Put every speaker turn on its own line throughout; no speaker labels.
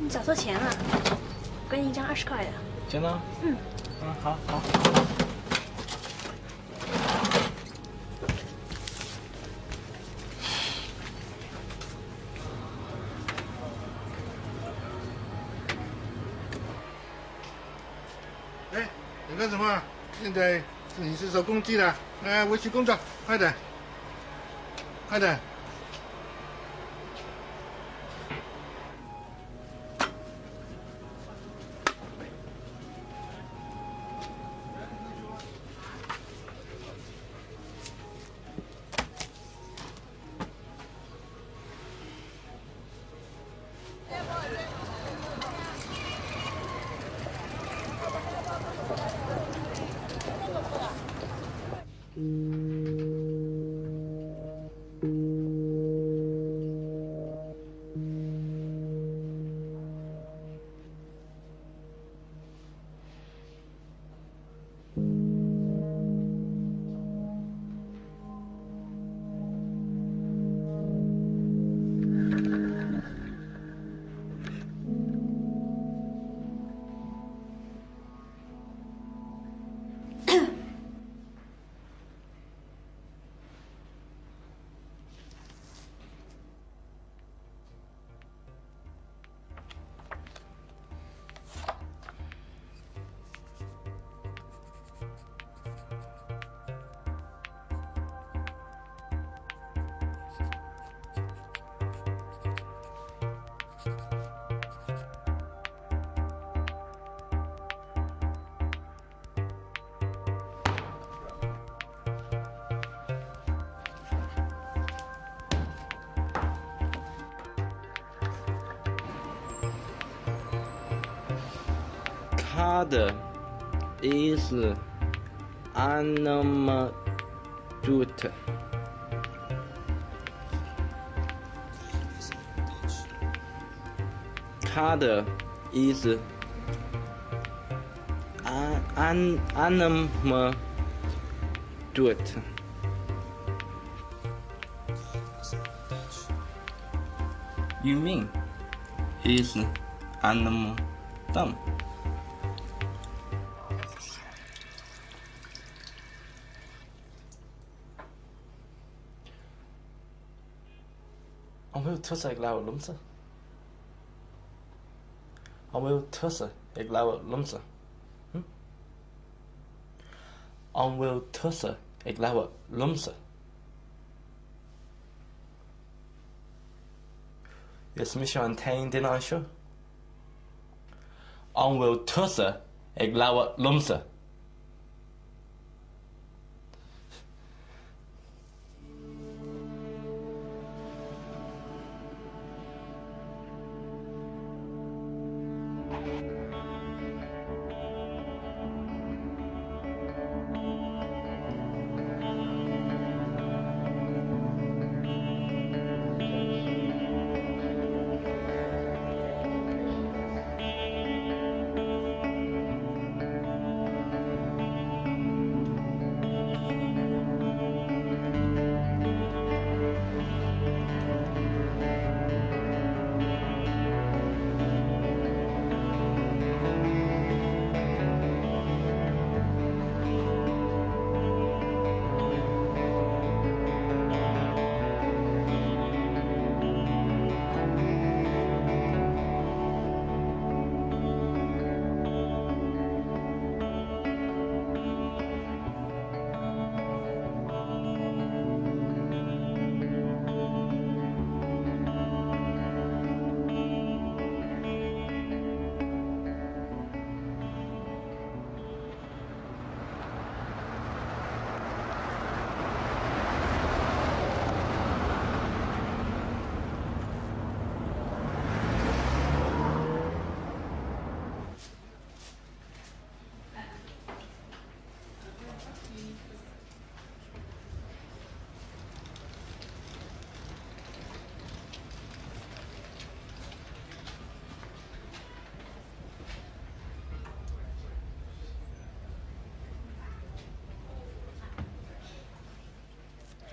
你找错钱了，我给你一张二十块的。
真的？
嗯。
嗯，好好。
哎，你干什么？现在你是收工具了，来回去工作，快点，快点。
Cad is ainm duit? Cad is ainm duit? You mean is ainm dom? An bhfuil tusa ag labhairt liomsa? An bhfuil tusa ag labhairt liomsa? Hm? An bhfuil tusa ag labhairt liomsa? Is mise an t-aon duine anseo. An bhfuil tusa ag labhairt liomsa?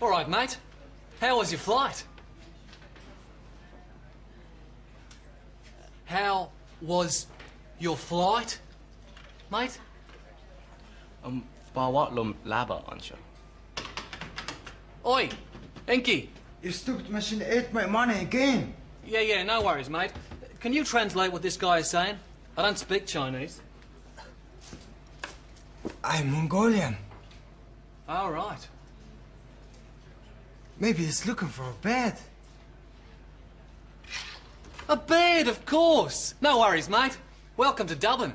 All right, mate. How was your flight? How was your flight, mate?
Um, ba mhaith liom leaba anseo.
Oi, Enki!
You stupid machine ate my money again.
Yeah, yeah, no worries, mate. Can you translate what this guy is saying? I don't speak Chinese.
I'm Mongolian.
All right.
Maybe he's looking for a bed.
A bed, of course. No worries, mate. Welcome to Dublin.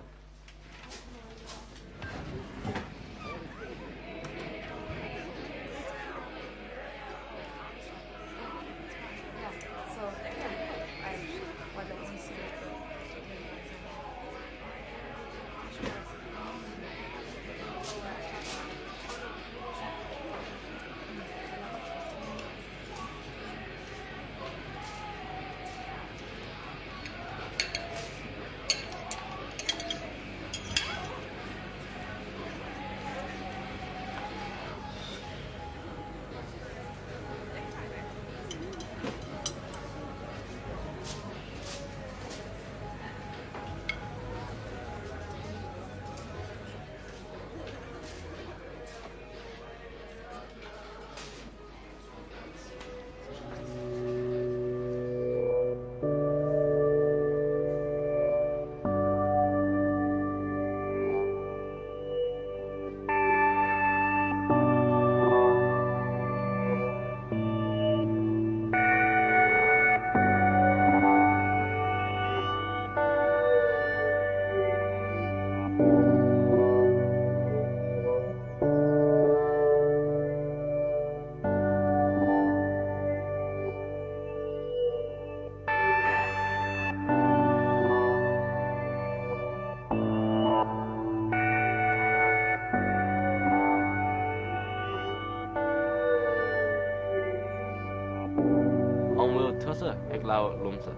An bhfuil tusa ag labhairt liomsa?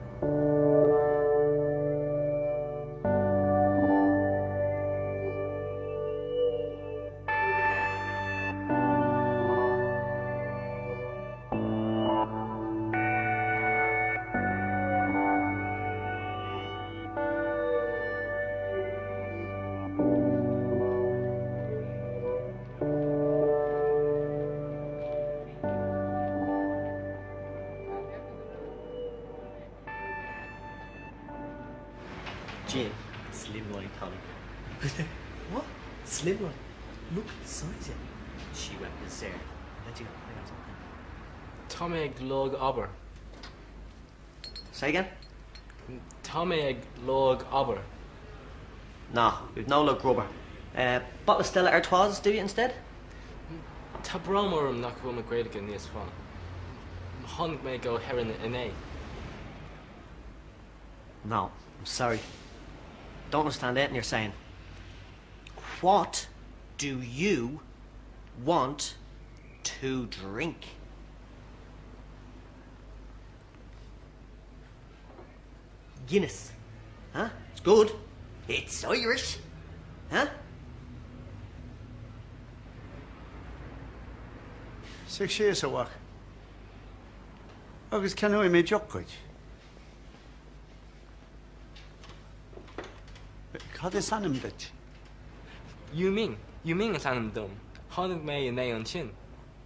Gin, slimline tonic. What? Slimline? Look at the size of it. She went berserk. Let you go. I got something.
Tá mé ag lorg obair.
Say again?
Tá mé ag lorg obair.
Nah, we've no luck rubber. Uh, bottle of Stella Artois, do you instead?
Tá brón orm nach bhfuil mo Ghaeilge níos fearr. Tháinig mé go hÉirinn inné.
No, I'm sorry. Don't understand anything you're saying. What do you want to drink? Guinness. Huh? It's good. It's Irish. Huh?
Suigh síos, a mhac, agus ceannóidh mé deoch duit. Cad is ainm duit?
Yu Ming. Yu Ming is ainm dom. Tháinig mé inné ansin.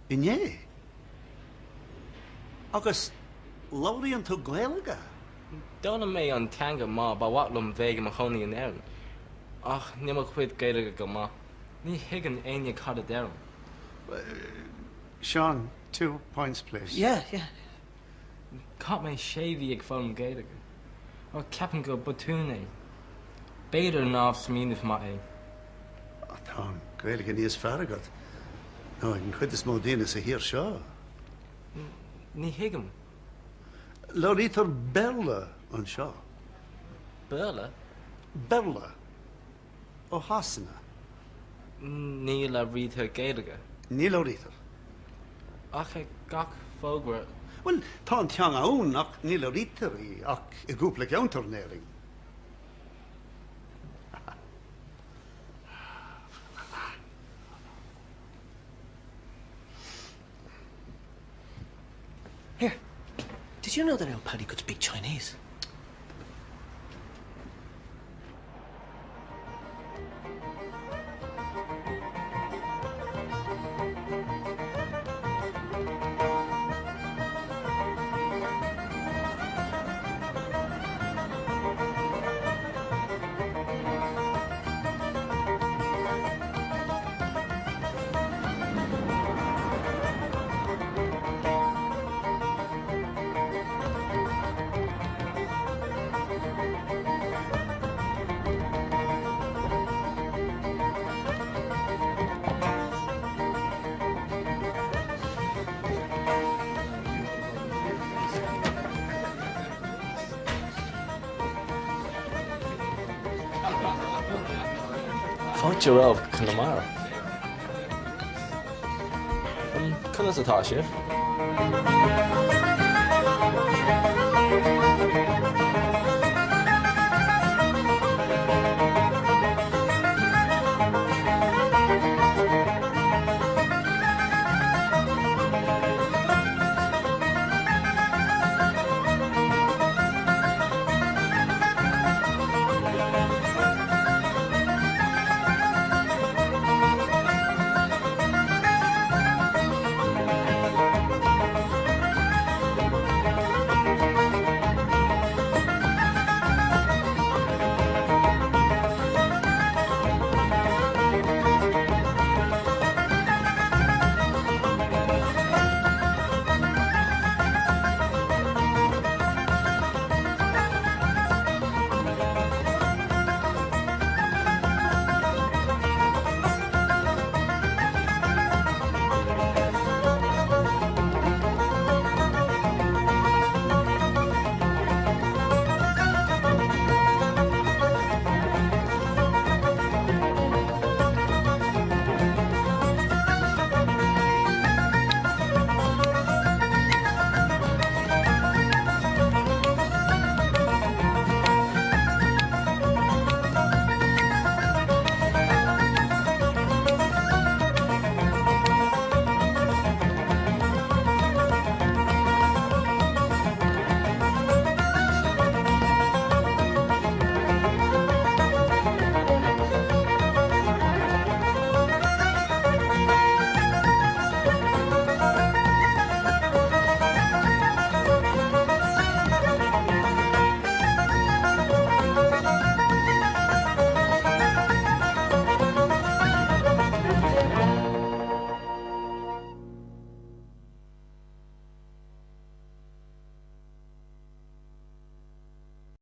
Inné? Agus labhraíonn tú Gaeilge?
D'fhoghlaim mé an teanga mar ba mhaith liom bheith i mo chónaí in Éirinn. Ach níl mo chuid Gaeilge go maith. Ní thuigeann éinne cad a deirim.
Seán, two points please.
Yeah, yeah.
Chaith mé sé mhí ag foghlaim Gaeilge. Ach ceapaim gur botún é. B'fhéidir nach smaoineamh maith é.
Tá an Ghaeilge níos fearr agat ná ag an chuid is mó daoine sa thír seo.
Ní thuigim.
Labhraítear Béarla anseo.
Béarla?
Béarla. Ó Shasana.
Ní labhraítear Gaeilge.
Ní labhraítear.
Ach ag gach fógra.
Bhuel, tá an teanga ann ach ní labhraítear í ach i gcúpla ceantar in Éirinn.
Here, did you know that old Paddy could speak Chinese?
Fáilte romh Conamara. Conas atá sibh?